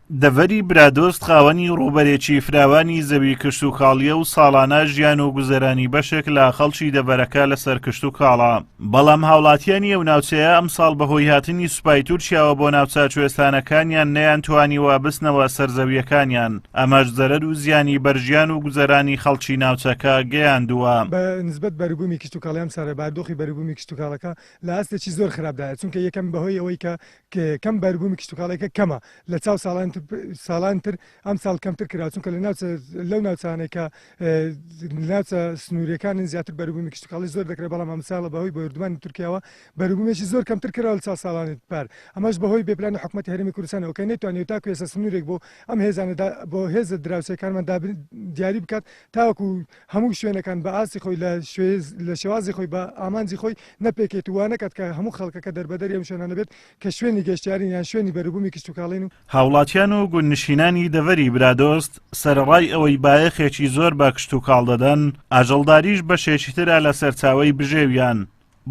دەڤەری برادۆست خاوەنی ڕووبەرێکی فراوانی زەوی کشتوکاڵییە و ساڵانە ژیان و گوزەرانی بەشێک لە خەڵکی دەڤەرەکە لەسەر کشتوکاڵە، بەڵام هاوڵاتیانی ئەو ناوچەیە ئەمساڵ بەهۆی هاتنی سوپای تورکیاوە بۆ ناوچە کوێستانەکانیان نەیانتوانیوە بچنەوە سەر زەوییەکانیان، ئەمەش زەرەر و زیانی بەر ژیان و گوزەرانی خەڵکی ناوچەکە گەیاندووە. بە نسبەت بەروبوومی کشتوکاڵی ئەمساڵ بارودۆخی بەروبوومی کشتوکاڵەکە لە ئاستێکی زۆر خراپدایە، چونکە یەکەم بەهۆی ئەوەی کە کەم بەروبوومی کشتوکاڵیەکە کەمە لە چاو ساڵان ساڵان تر ئەم ساڵ کەمتر کرا چونکە لە ناوچە لەو ناوچانەی کە ناوچە سنووریەکانن زیاتر بەروبوومی کشتوکاڵی زۆر دەکرێت بەڵام ئەم ساڵە بەهۆی بۆردومانی تورکیاوە بەروبوومێکی زۆر کەمتر کرا لە چاو ساڵانی پار ئەمەش بەهۆی بێپلانی حکومەتی هەرێمی کوردستانەوە کە نەیتوانیوە تاکو ئێستا سنوورێک بۆ ئەم هێزانە بۆ هێزە دراوسێکانمان دیاری بکات تاوەکو هەموو شوێنەکان بە ئاستی خۆی لە لە شێوازی خۆی بە ئامانجی خۆی نەپێکێت و وا نەکات کە هەموو خەڵکەکە دەربەدەری ئەم شوێنانە بێت کە شوێنی گەشتیارین یان شوێنی بەروبوومی کشتوکاڵین و. هاوڵاتیان و گوندنشینانی دەڤەری برادۆست سەرەڕای ئەوەی بایەخێکی زۆر بە کشتوکاڵ دەدەن، ئاژەڵداریش بەشێکی ترە لە سەرچاوەی بژێویان،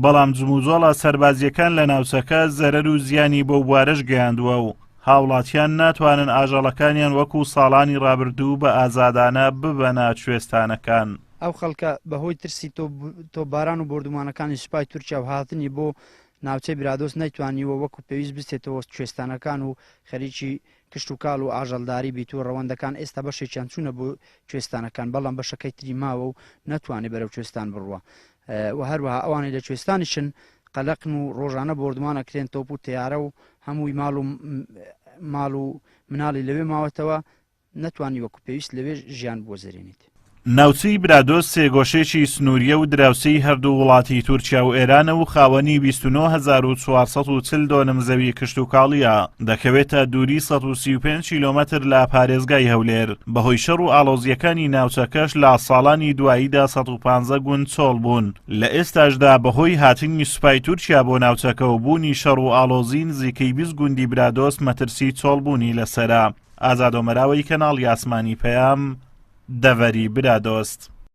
بەڵام جموجۆڵە سەربازییەکان لە ناوچەکە زەرەر و زیانی بەو بوارەش گەیاندووە و هاوڵاتیان ناتوانن ئاژەڵەکانیان وەکو ساڵانی ڕابردوو بە ئازادانە ببەنە کوێستانەکان. ئەو خەڵکە بەهۆی ترسی تۆپباران و بۆردومانەکانی سوپای تورکیا و هاتنی بۆ ناوچەی برادۆست نەیتوانیوە وەکو پێویست بچێتەوە کوێستانەکان و خەریکی کشتوکاڵ و ئاژەڵداری بیت و ڕەوەندەکان ئێستا بەشێکیان چوونە بۆ کوێستانەکان بەڵام بەشەکەی تری ماوە و نەتوانێ بەرەو کوێستان بڕوا و هەروەها ئەوانەی لە کوێستانیشن قەلەقن و ڕۆژانە بۆردومان ئەکرێن تۆپ و تەیارە و هەمووی ماڵ و ماڵ و مناڵی لەوێ ماوەتەوە نەتوانی وەکو پێویست لەوێ ژیان بگوزەرێنیت. ناوچەی برادۆست سێگۆشەیەکی سنوورییە و دراوسێی هەردوو وڵاتی تورکیا و ئێرانە و خاوەنی 29,440 دۆنم زەوی کشتوکاڵییە، دەکەوێتە دووری 135 کیلۆمەتر لە پارێزگای هەولێر، بەهۆی شەڕ و ئاڵۆزییەکانی ناوچەکەش لە ساڵانی دواییدا 115 گوند چۆڵ بوون، لە ئێستاشدا بەهۆی هاتنی سوپای تورکیا بۆ ناوچەکە و بوونی شەڕ و ئاڵۆزی نزیکەی 20 گوندی برادۆست مەترسی چۆڵبوونی لەسەرە. ئازاد ئۆمەراوەی کەناڵی ئاسمانی پەیام، دەڤەری برادۆست.